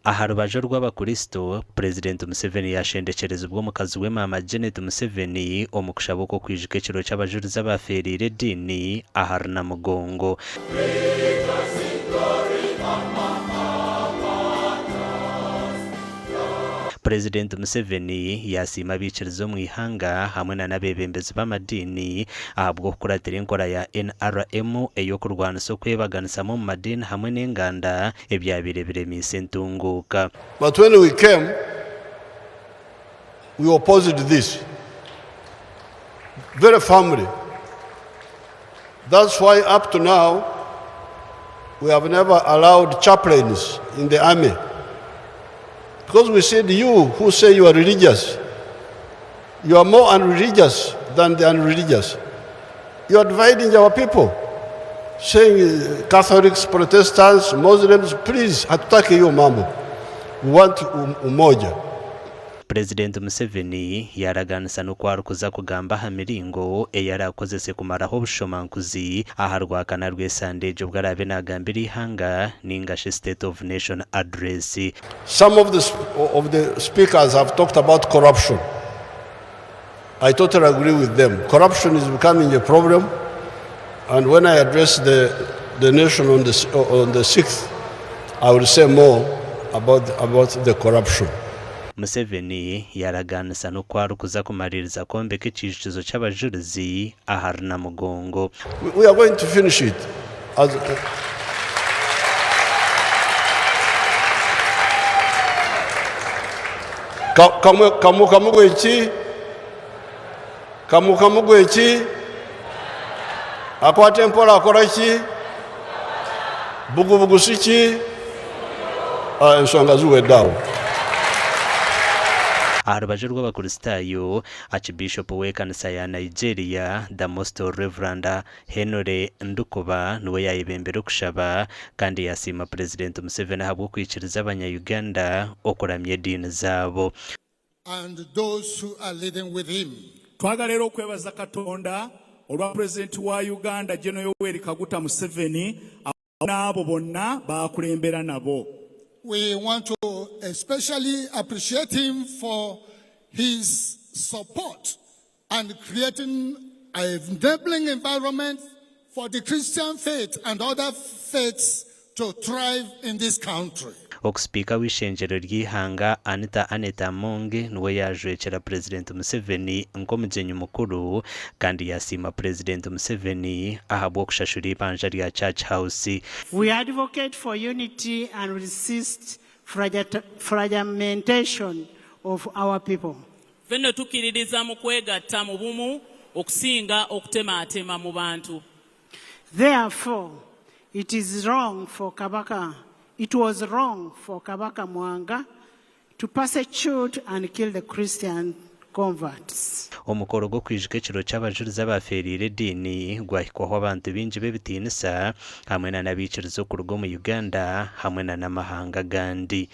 Aha rubaju orw'abakristo, Purezidenti Museveni yaashendekyerezibwa omukazi we Maama Janet Museveni omu kushaba okw'okwijuka ekiro ky'abajurizi abaafeereire ediini ahari Namugongo. Purezidenti Museveni yaasiima abaikiriza omu ihanga hamwe na n'abeebembezi b'amadiini ahabw'okukuratira enkora ya NRM ey'okurwanisa okwebaganisamu omu madiini hamwe n'enganda ebyabaire biremiise entunguuka. But when we came, we opposed this very firmly. That's why up to now we have never allowed chaplains in the army. Because we said you who say you are religious, you are more unreligious than the unreligious. You are dividing our people. Saying Catholics, Protestants, Muslims, please, hatutaki hiyo mambo. We want umoja. Purezidenti Museveni yaaraganisa n'oku arikuza kugamba aha miringo ei araakozese kumaraho obushomankuzi aha Rwakana rw'esande egi obu araabe naagambira eihanga ninga shi State of Nation Address. Some of the, of the speakers have talked about corruption. I totally agree with them. Corruption is becoming a problem. And when I address the, the nation on the, on the 6th, I will say more about, about the corruption. Museveni yaaragaanisa n'oku arikuza kumariiriza kwombeka ekiijukizo ky'abajurizi ahari Namugongo. We are going to finish it as Kamuka ki? Kamuka mugwe ki? Akwata empora akora ki? Bugubugu si ki? Ah, ensonga ziwedde awo. Aha rubaju rw'Abakristaayo, Archbishop w'ekanisa ya Nigeria, The Most Reverend Henry Ndukuba niwe yaayebembera okushaba kandi yaasiima Purezidenti Museveni ahabw'okwikiriza abanya-Uganda okuramya ediini zaabo. And those who are leading with him. Twagala era okwebaza Katonda olwa Pulezidenti wa Uganda General Yoweri Kaguta Museveni n'abo bonna baakulembera nabo. We want to especially appreciate him for his support and creating an enabling environment for the Christian faith and other faiths to thrive in this country. Oku Sipiika w'eishengyero ry'eihanga Anita Annet Among niwe yaajwekyera Purezidenti Museveni nk'omugyenyi mukuru kandi yaasiima Purezidenti Museveni ahabw'okushashura eibanja rya Church House. We advocate for unity and resist fragmentation of our people. Ffe nno tukkiririza mu kwegatta mu bumu okusinga okutemaatema mu bantu. Therefore, it is wrong for Kabaka, it was wrong for Kabaka Mwanga to persecute and kill the Christian converts. Omukoro gw'okwijuka ekiro ky'abajurizi abaafeereire ediini gwahikwaho abantu baingi b'ebitiinisa hamwe na n'abaikiriza okuruga omu Uganda hamwe na n'amahanga agandi.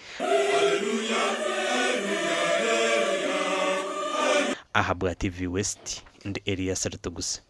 Ahabwa TV West, ndi Elias Rutuguse.